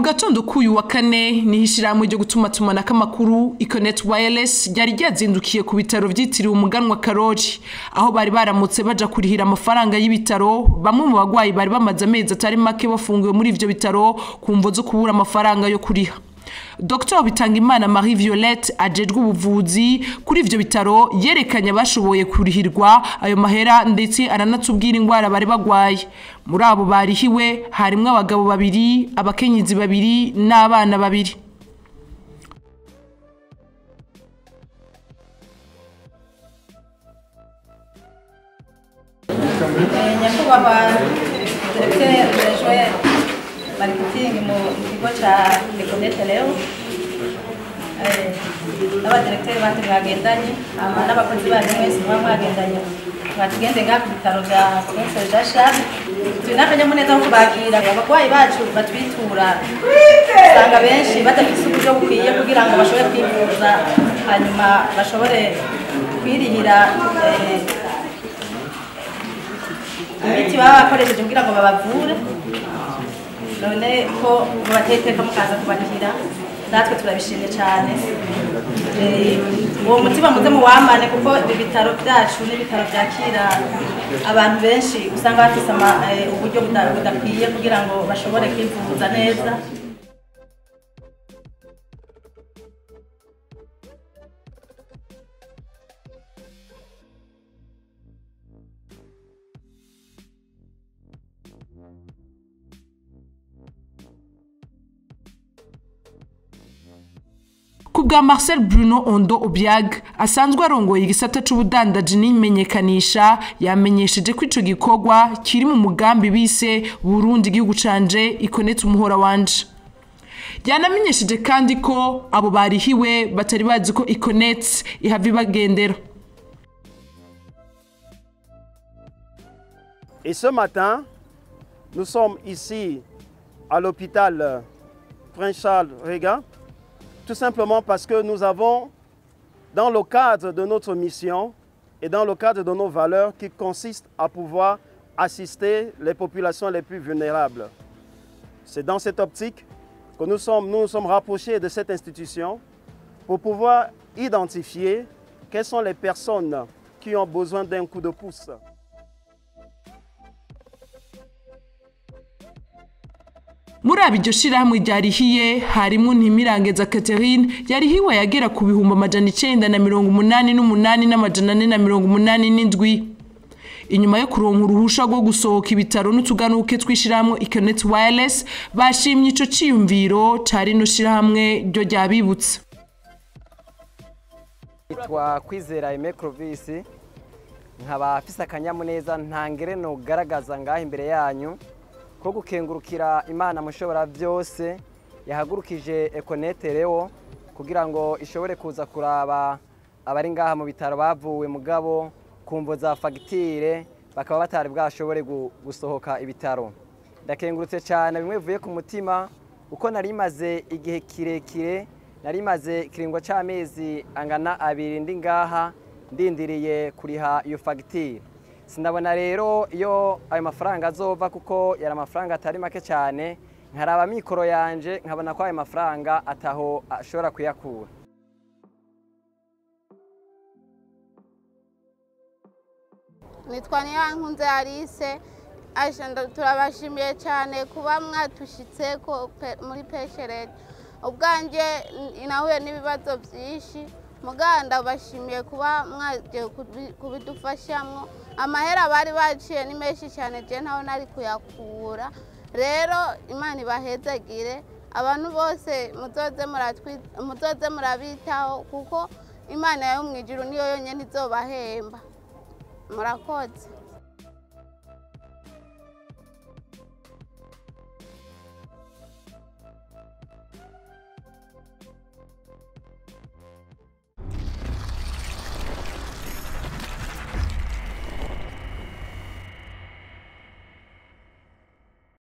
Mu gatondo k'uyu wa kane niho ishirahamwe ryo gutumatumanako amakuru Econet Wireless ryari ryazindukiye ku bitaro vyitiriwe Umuganwa Karori, aho bari baramutse baja kurihira amafaranga y'ibitaro bamwe mu bagwayi bari bamaze amezi atari make bafungiwe muri ivyo bitaro ku mvo zo kubura amafaranga yo kuriha. Dr Bitangimana Marie Violette ajejwe ubuvuzi kuri ivyo bitaro yerekanye abashoboye kurihirwa ayo mahera, ndetse aranatubwira ingwara bari bagwaye. Muri abo barihiwe harimwo abagabo babiri, abakenyezi babiri n'abana babiri. Nyakubahwa Directeur ajejwe marketing mu kigo ca Econet Leo, n'abadirecteur bandi mwagendanye, hama n'abakozi banyu mwese muba mwagendanye, mwatugende ngaha ku bitaro vya Prince Jean Charles. Turi n'akanyamuneza ko kubakira. Abarwayi bacu batwitura usanga benshi badafise uburyo bukwiye kugira ngo bashobore kwivuza, hanyuma bashobore kwirihira imiti baba bakoresheje kugira ngo babavure. None ko mubateye iteka mukaza kubakira, natwe turabishimye cyane. Uwo mutima muze muwamane, kuko ibi bitaro byacu n'ibitaro byakira abantu benshi usanga bafise uburyo budakwiye kugira ngo bashobore kwivuza neza. Kubwa Marcel Bruno Ondo Obiag asanzwe arongoye igisata c'ubudandaji n'imenyekanisha, yamenyesheje ko ico gikorwa kiri mu mugambi bise Burundi igihugu canje Econet umuhora wanje. Yanamenyesheje kandi ko abo barihiwe batari bazi ko Econet ihava ibagendera. Et ce matin, nous sommes ici à l'hôpital Prince Charles Régat, tout simplement parce que nous avons, dans le cadre de notre mission et dans le cadre de nos valeurs qui consistent à pouvoir assister les populations les plus vulnérables. C'est dans cette optique que nous sommes rapprochés de cette institution pour pouvoir identifier quelles sont les personnes qui ont besoin d'un coup de pouce. Muri abo iryo shirahamwe ryarihiye harimwo Ntimirangeza Catherine yarihiwe yagera ku 988,487. Inyuma yo kuronka uruhusha rwo gusohoka ibitaro n'utuganuke tw'ishirahamwe Econet Wireless, bashimye ico ciyumviro ca rino shirahamwe ryo ryabibutse. Nitwa Kwizera Aime Clovis, nkaba afise akanyamuneza ntangere no garagaza ngaha imbere yanyu ko gukengurukira Imana mushobora byose yahagurukije Econet Leo kugira ngo ishobore kuza kuraba abari ngaha mu bitaro bavuwe mugabo kumvo za fagitire bakaba batari bwashobore gusohoka ibitaro. Ndakengurutse cyane bimwe bivuye ku mutima, uko nari maze igihe kirekire, nari maze kiringo c'amezi angana abiri ndi ngaha ndindiriye kuriha iyo fagitire. Sindabona rero iyo ayo mafaranga azova, kuko yari amafaranga atari make cyane, nkaraba mikoro yanje nkabona ko ayo mafaranga ataho ashobora kuyakura. Nitwa Niyankunze Alice. Turabashimiye cyane kuba mwatushitse ko muri pesherede. Ubwanjye nahuye n'ibibazo byinshi, muganda bashimiye kuba mwagiye kubidufashamwo. Amahera bari baciye ni menshi cyane, je ntaho nari kuyakura. Rero Imana ibahezagire, abantu bose muzoze murabitaho, kuko Imana yo mwijuru niyo yonyene izobahemba. Murakoze.